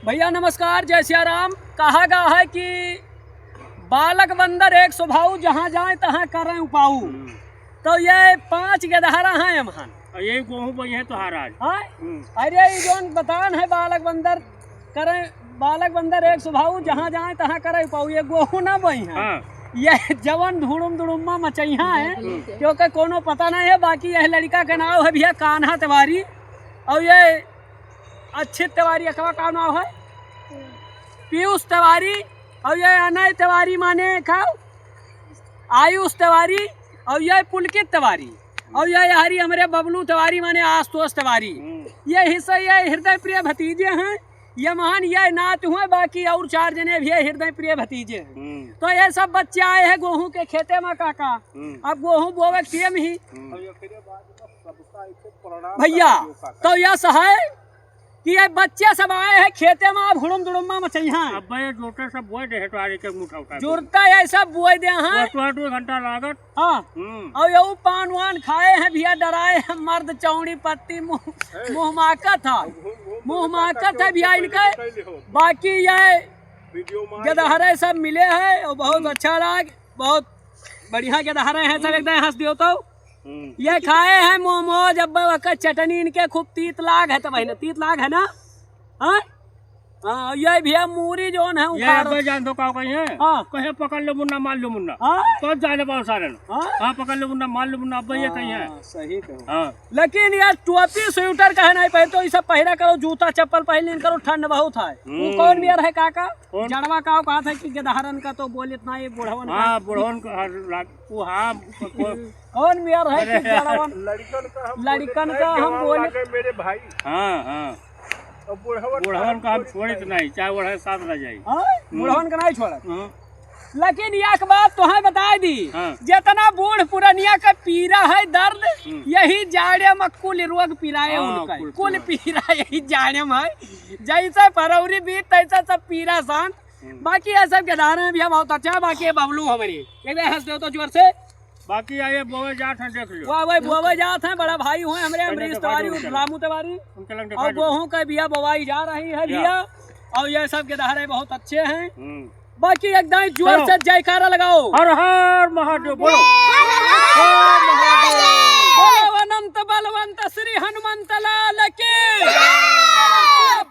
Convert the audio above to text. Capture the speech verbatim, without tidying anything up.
भइया नमस्कार, जय सिया राम। कहा गा है कि बालक बंदर एक स्वभाव, जहाँ जाए तहाँ करें उपाऊ। हम्म। तो ये पाँच गेदहरा हैं हमहन। और यही गोहूँ बोई है तोहार आज। हाँ? हम्म। अरे, ये जौन बतान है बालक बंदर करें, बालक बंदर एक स्वभाव, जहाँ जाए तहाँ करें उपाऊ। ये गोहूँ ना बोई है। हाँ। ये जवन धुड़ुम धुड़ुम्मा मचइहा है, हम्म। क्योंकि कोनो पता नहीं है। बाकी यह लड़का के नाव है भइया कान्हा तिवारी, और ये अच्छी तिवारी, एकवा का नाव है? पीयूष तिवारी। और ये अनय तिवारी माने का आयुष तिवारी, और ये पुलकित तिवारी, और ये हरी हमरे बबलू तिवारी माने आशुतोष तिवारी। हम्म। ये हिस्सा, ये हृदय प्रिय भतीजे हैं, ये महान ये नात हुए, बाकी और चार जने भी है हृदय प्रिय भतीजे हैं। हम्म। तो ये सब बच्चे आए हैं गोहूँ के खेते में काका। हम्म। अब गोहूँ बोवे के टेम ही। हम्म। भइया, तो यह सहाय कि ये बच्चे सब आए हैं खेते में, अब हुड़ुम दुड़ुम्मा मचइहा। अब ये जोते सब बोए दे है, तो आरे के मुठा उठा के। जुड़ता है सब बोए दे हैं। वो तो दो घंटा लागत। हाँ। हम्म। और ये पान वान खाए हैं भइया, डराए हैं मर्द चौड़ी पत्ती मुँह, मुँह माकत था। मुँह माकत है भइया इनके। बाकी ये गेदहरे सब मिले हैं और बहुत अच्छा लाग, बहुत बढ़िया गेदहरे हैं सब, एकदम हँस दियो तो। हम्म। ये खाए हैं मोमोज, अब ओकर चटनी इनके खूब तीत लाग है, तो बहिन तीत लाग है ना? हाँ? हाँ, ये भइया मूरी जौन है ये उखाड़। अब्बे जान दो का कहीं है? हाँ। कहे पकड़ लो मुन्ना, मार लो मुन्ना। हाँ? तो जाने पाओ सारे लोग। हाँ? हाँ, पकड़ लो मुन्ना, मार लो मुन्ना, अब्बे ये कहीं है। हाँ, सही कहो। हाँ। लेकिन ये टोपी स्वेटर कहे नहीं पहन, तो ये सब पहिरा करो, जूता चप्पल पहन लीन करो, ठंड बहुत है। वो हम्म। कौन बियर है काका? कौन? जड़वा का कहत है कि गेदहरन का तो बोलित ना, ये बुढ़वन का। हाँ, बुढ़वन का, हाँ, ला-, वो हाँ, को-, कौन बियर है अरे कि यार। जड़वन? लड़कन का हम लड़कन बोलित का नहीं, हम जवान बोलित लागे मेरे भाई। हाँ, हाँ। और बुढ़वन का बुढ़वन हम का हम छोड़ित छोड़ित नहीं। नहीं, चाहे ओढ़े साथ रह जाई। हाँ? हम्म। बुढ़वन का नहीं छोड़त। हाँ। लेकिन एक बात तोहें बताइ दी, हाँ। जितना बूढ़ पुरनिया का पीरा है दर्द, हम्म। यही जाड़े में कुल रोग पीराए हाँ, उनका। कुल कुल पीरा। पीरा यही जाड़े में है। जैसे फरवरी बीत तैसे सब पीरा शांत। हम्म। बाकी ये सब गेदहरे भइया बहुत अच्छा है। बाकी ये बबलू हमरे एक बार हँस दो तो जोर से। बाकी आइए बोवे जात हैं, देख लो। वाह, वही बोवे जात हैं, बड़ा भाई हुए हमरे कन्या अमरीश तिवारी, रामू तिवारी। उनके लंग और देखा दो। गोहूँ का भइया बोवाई जा रही है या। भइया, और ये सब गेदहरे बहुत अच्छे हैं। हम्म। बाकी एक दाई जोर चलो। से जयकारा लगाओ। हर हर महादेव बोलो। हर हर हर महादेव। महादेव। बोलो अनंत बलवंत श्री हनुमंत लाल की। जय।